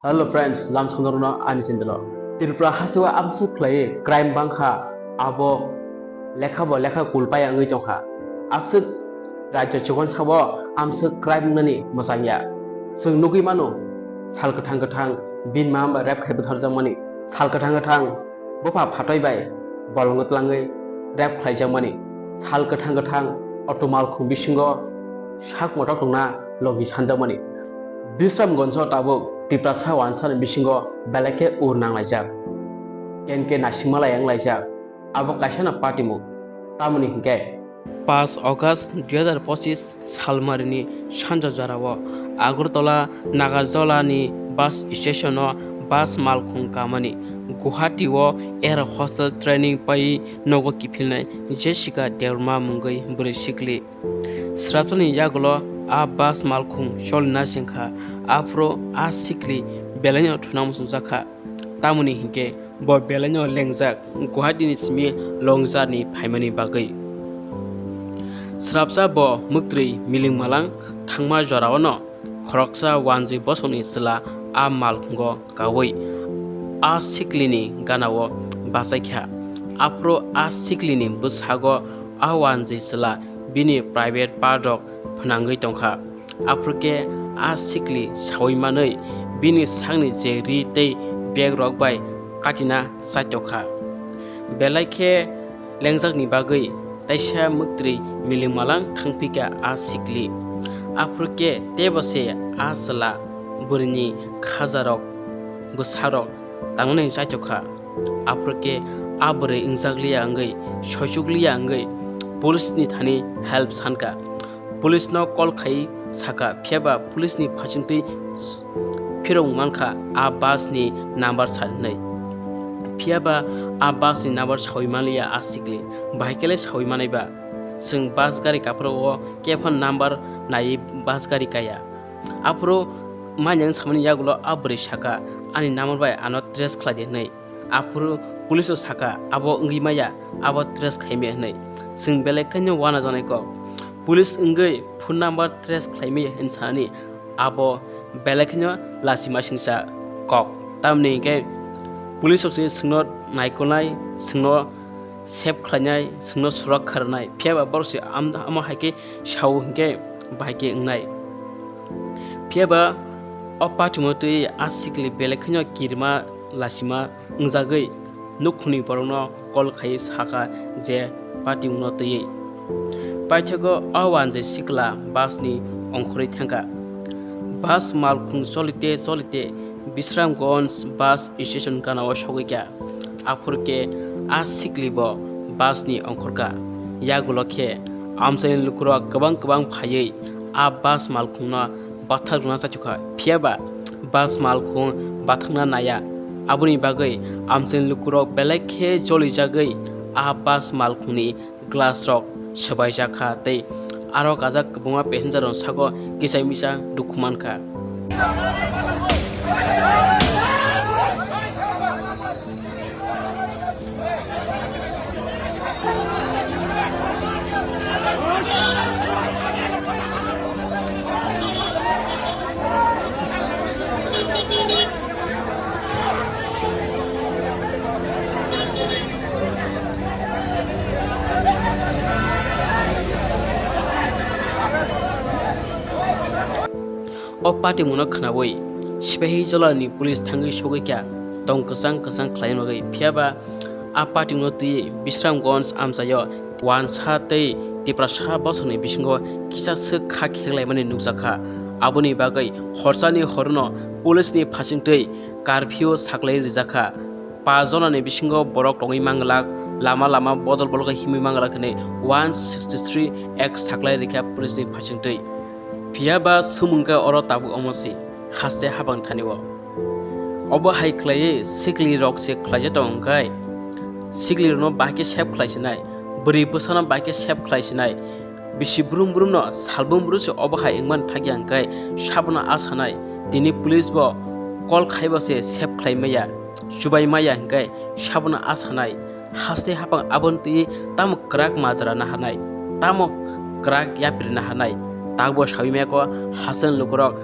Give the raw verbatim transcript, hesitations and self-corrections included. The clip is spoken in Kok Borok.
Hello friends, lam songdorno ani channel o. Tripura hasteo amswk khlaiwi crime bangkha, abo lekha bo lekha kulpaya wngwi tongkha. Aswk rajyo chikon sabo amswk crime wngnani mwchangya. Chwng nugwi mano, sal kwthang kwthang bini mama bai rape khai butharjakmani, sal kwthang kwthang bupha phatoi bai bolongo twlangwi rape khlaijakmani, sal kwthang kwthang auto malkhung bisingo sak motok tongna logi sanjakmani. Bisramganjo tabuk Tiprasa wansani bisingo belai khe ur nanglaijak, K N K naisingmalai wnglaijak, abo kaisano patimung. Tamoni hinkhe, Paanch August dui hazar pochis salmarini sanja jorao Agartala Nagajola ni bus station o bus malkhung kamani Guwahati o air hostel training pai nogo kiphilnai Jessica Debbarma mungwi bwrwi sikli. Srapsani yagulo a bus malkhung cholina sengkha, aphuru a sikli belaino thuna muchungjakha. Tamoni hinkhe bo belaino lengjak Guwahati ni simi long journey phaimani bagwi. Srapsa bo mwktwi miling malang thangma joraono khoroksa wanjwi bosongni chwla a malkhungo kaui a siklini ganao bachaikha. Aphuru a siklini bwsago a wanjwi chwla bini private part rok phwnangwi tongkha. Aphuru khe a sikli saui manwi bini sakni je ri tei bag rok bai katina chaitokha. Belai khe lengjakni bagwi taisa mwktwi miling malang thangphikha a sikli. Aphuru khe teibo se a chwla bwrwini khajarok bwsarok tangnani chaitokha. Aphuru khe a bwrwi wngjakliya wngwi, soichukliya wngwi police ni thani help sankha. Police no call khai sakha, phiyaba police ni phasingtwi phirong mankha a bus ni number sa hwnwi. Phiyaba a bus ni number saui manliya a sikli. Bahai khe le saui manaiba? Chwng bus gari kaphuru o khe phano number naiwi bus gari kaya. Aphuru manya wng samani yagulo a bwrwi sakha, "Ani number bai ano trace khlai di," hwnwi. Aphuru police o sakha, "Abo wngwi maya, abo trace khlai maya," hwnwi. Chwng belai khaino uanajaknai kok. Police wngwi phone number trace khlai maya hwnwi sanani abo belai khaino lachima singcha kok. Tamni hinkhe police rok se chwngno naikolnai, chwngno save khlainai, chwngno surak kharnai. Phiyaba borok se am-, amo hai khe sao hinkhe bahai khe wngnai. Phiyaba o patimung twi a sikli belai khaino kirima lachima wngjagwi nukhungni borokno call khai sakha je patimungno twiwi. Paithago o wanjwi sikla bus ni ongkhorwi thangkha. Bus malkhung cholite cholite Bisramganj bus station ganao sogwi kha. Aphuru khe a sikli bo bus ni ongkhorkha. Yagulo khe amchaini lukurok kwbang kwbang phaiwi a bus malkhungno bathak rwna chaithokha, phiyaba bus malkhung bathakna naya. Aboni bagwi amchaini lukurok belai khe jolijagwi a bus malkhungni glass rok swbaijak kha tei aro kajak kwbangma passenger rok saka kichai misa dukhu mankha. O patimungno khnaui sipahi jolani police thangwi sogwi kha tong kwchang kwchang khlaina bagwi. Phiyaba a patimungno twiwi Bisramganj amchaio wansa tei Tiprasa bosongni bisingo kisa swk kha kheklaimani nukjakha. Aboni bagwi horsani horono police ni phasingtwi curfew saklai rijakha. Paanch jonani bisingo borok tongwi manglak, lama lama bodol bolok himwi manglak hwnwi one sixty three act saklai rikha police ni phasingtwi. Phiyaba swmwng khe oro tabuk omo se, haste habang thani o. Obo hai khlaiwi sikli rok se khlaijak tongo hwnkhe, sikli rokno bahai khe save khlai sinai, bwrwi bwsano bahai khe save khlai sinai, bisi brum brum no salbrum brum se obo hai wngmani phakya hwnkhe sabono a sanai, tini police bo call khaibo se save khlai maya, chubai maya hwnkhe sabono a sanai, haste hapang aboni twi tamo kwrak majra naharnai, tamo kwrak yapri naharnai, takbo saui maya kho hasteni lukurok.